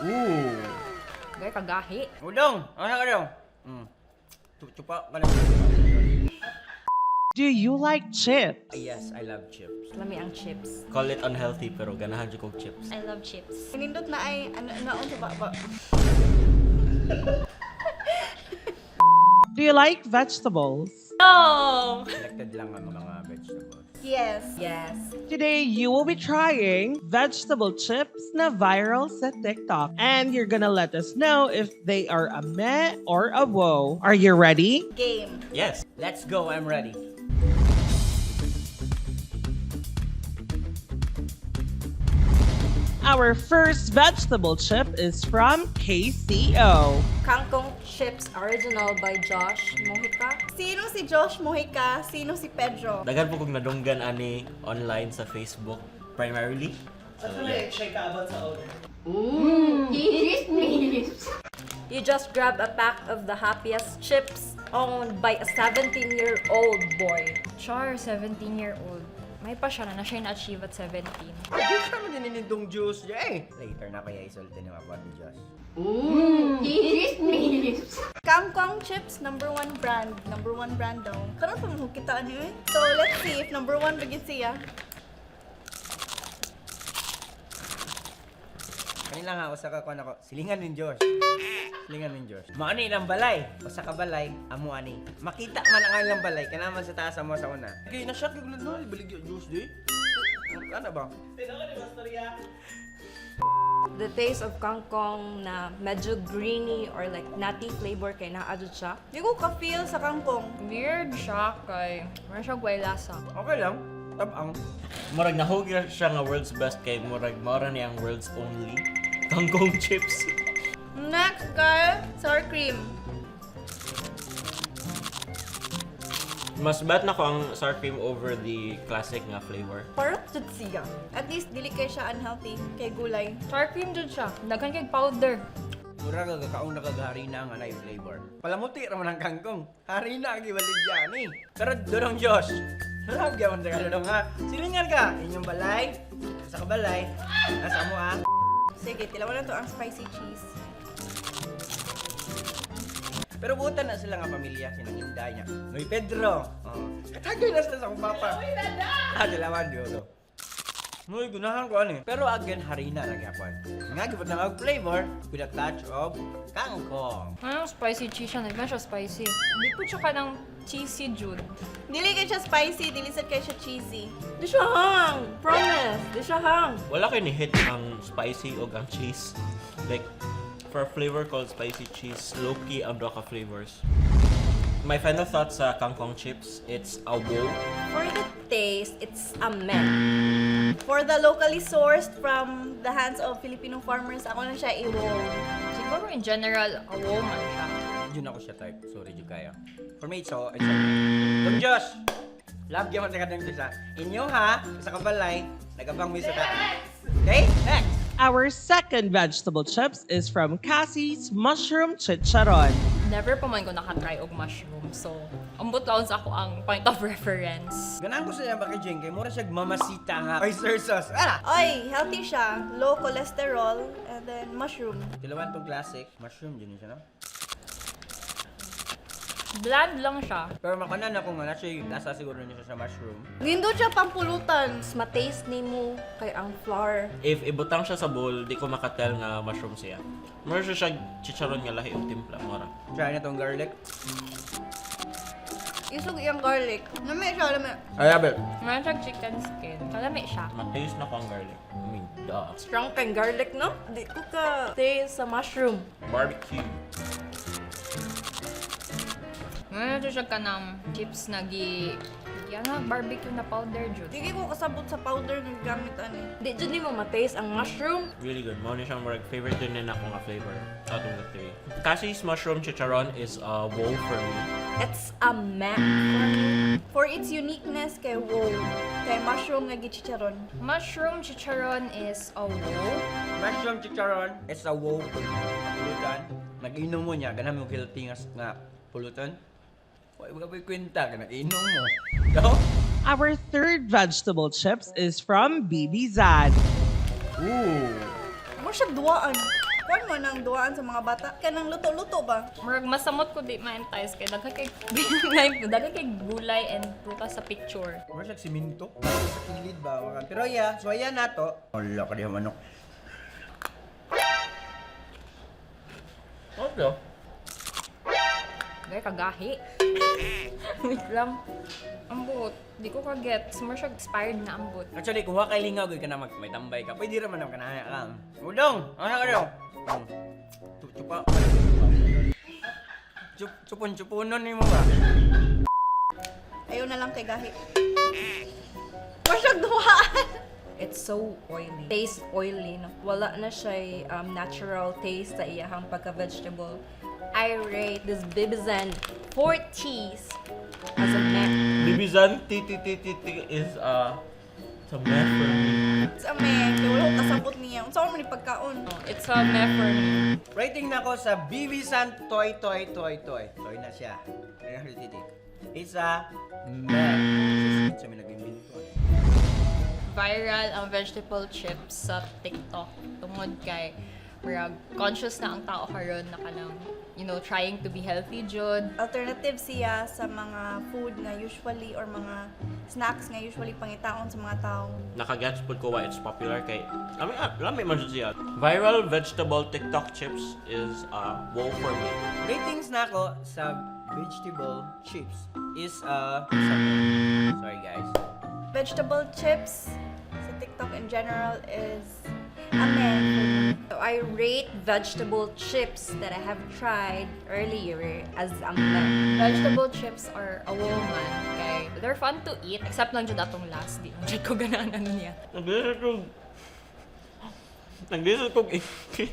Ooh. Gay kagahi. Udong! Ano ka dong? Chupa ka na. Do you like chips? Yes, I love chips. Lami ang chips. Call it unhealthy pero ganahan jud kog chips. I love chips. Nindot na ay ano naon sa baba. Do you like vegetables? No! Selected lang ang mga vegetables. Yes. Yes. Today, you will be trying vegetable chips na viral sa TikTok. And you're gonna let us know if they are a meh or a whoa. Are you ready? Game. Yes. Let's go, I'm ready. Our first vegetable chip is from KCO. Kangkong Chips Original by Josh Mojica. Sino si Josh Mojica? Sino si Pedro? Daghan po kog nadunggan ani online sa Facebook primarily. So, yeah. You just grab a pack of the happiest chips owned by a 17-year-old boy. Char, 17-year-old. May pa siya na siya na-achieve at 17. Hindi siya man din juice niya eh. Later na kaya isulti ni Mapa ni Josh. Kangkong chips, number one brand. Number one brand daw. Karon pa mo kita ano eh. So let's see if number one ba gid siya. Kanila nga, usa ka kuan ako. Silingan ni Josh. Silingan ni Josh. Mao ni ilang balay. Usa ka balay, amo ani. Makita man ang ilang balay kana man sa taas amo sa una. Kay na shock gyud no, baligya Josh di. Ano ba? The taste of kangkong na medyo greeny or like nutty flavor kay naa jud siya. Di ko ka-feel sa kangkong. Weird siya kay meron siya gway lasa. Okay lang. Tabang. Murag nahug ra siya nga world's best kay murag mao ra niya ang world's only kangkong chips. Next, girl, sour cream. Mas bet na ko ang sour cream over the classic nga flavor. Parang jud siya. At least dili kay siya unhealthy kay gulay. Sour cream jud siya. Daghan kay powder. Mura ka kakaon na kag harina nga naay flavor. Palamuti ra man ang kangkong. Harina ang gibaligya ni. Pero dodong Josh. Sarap gyud sa dodong ha. Silingan ka. Inyong balay. Sa kabalay. Nasa amo ha. Sige, tilawan na to ang spicy cheese. Pero butan na sila nga pamilya, sinang Inday niya. Noy Pedro. Oh. Katagay na sila sa akong papa. Ah, dilawan diyo to. Noy, gunahan ko ani. Pero again, harina na gyapon. Nga gipod na og flavor with a touch of kangkong. Anong spicy cheese siya? Nagman siya spicy. Hindi po siya kanang cheesy jud. Dili kay siya spicy, dili sad kay siya cheesy. Di siya hang! Promise! Di siya hang! Wala kay ni hit ang spicy og ang cheese. Like for a flavor called spicy cheese, low-key ang duha ka flavors. My final thoughts sa kangkong chips, it's a wow. For the taste, it's a meh. For the locally sourced from the hands of Filipino farmers, ako na siya i-roll. Siguro in general, a woman siya. Yun ako siya type. Sorry, jud kaya. For me, it's a Dong Josh! Love gyud man sa kadang Josh ha. Inyo ha, sa kabalay, nagabang mi sa taas. Okay? Next! Our second vegetable chips is from Cassie's Mushroom Chicharon. Never pa man ko nakatry og mushroom. So, ambot lang sa ako ang point of reference. Ganahan ko sa iyang packaging kay mura siya mamasita nga oyster sauce. Ah! Oy, healthy siya. Low cholesterol and then mushroom. Tilawan tong classic, mushroom yun siya no? Bland lang siya. Pero makanan ako nga na siya yung lasa siguro niya siya sa mushroom. Nindot siya pampulutan. Mas mataste nimo kay ang flour. If ibutang siya sa bowl, di ko makatel nga mushroom siya. Mura siya chicharon nga lahi og timpla, mura. Try na tong garlic. Isog iyang garlic. Lami siya, lami. I love it. Meron siyang chicken skin. Kalami siya. Mataste na ko ang garlic. I mean, duh. Strong kang garlic, no? Di ko ka taste sa mushroom. Barbecue. Meron siya kanang chips na gi... Yan na, barbecue na powder, jud. Di ko kasabot sa powder nga gamit ani. Di jud nimo mataste ang mushroom. Really good. Mao ni siyang murag favorite din na ako nga flavor out of the three. Cassie's mushroom chicharon is a wow for me. It's a meh for me. For its uniqueness kay wow. Kay mushroom nga gichicharon. Mushroom chicharon is a wow. Mushroom chicharon, it's a wow for me. Pulutan. Nag-inom mo niya, ganun mo healthy nga pulutan. Wala ba kwenta ka nag-inom mo. No? Our third vegetable chips is from BB Zad. Ooh. Mo siya duwaan. Kuan mo nang duwaan sa mga bata. Kanang luto-luto ba? Murag masamot ko di ma-entice kay daghan kay gulay and prutas sa picture. Mura siya siminto. Sa kilid ba? Pero yeah, so ayan na to. Wala ka diha manok. Okay. Gay kagahi. Wait lang. Ambot. Di ko ka-gets. Mura siya expired na ambot. Actually, kung wa kay lingaw gud ka na mag may tambay ka. Pwede ra man ang kanaya ka. Udong, ano ka daw? Chupa. Chup chupon chupunon nimo ba? Ayaw na lang kay gahi. Masyag duwaan. It's so oily. Taste oily, no? Wala na siya natural taste sa iyahang pagka-vegetable. I rate this Bibizan 4 T's as a meh. Bibizan T T T T T is it's a meh for me. Sa me, kay wala ko kasabot niya. Unsa man ni pagkaon? It's a meh for me. Rating na ko sa Bibisan Toy Toy Toy Toy. Toy na siya. Ayan, titi. It's a meh. Sa may nag-imbento. Viral ang vegetable chips sa TikTok tungod kay murag conscious na ang tao karon na kanang trying to be healthy jud. Alternative siya sa mga food nga usually or mga snacks nga usually pangitaon sa mga tao. Nakagets pud ko why it's popular kay lami lami man jud siya. Viral vegetable TikTok chips is a wow for me. Ratings na ako sa vegetable chips is a sorry guys. Vegetable chips sa TikTok in general is a meh for me. So I rate vegetable chips that I have tried earlier as a meh. Vegetable chips are a woman kay they're fun to eat except lang jud atong last, di lang jud ko ganahan ano niya. Naglisod kog iki.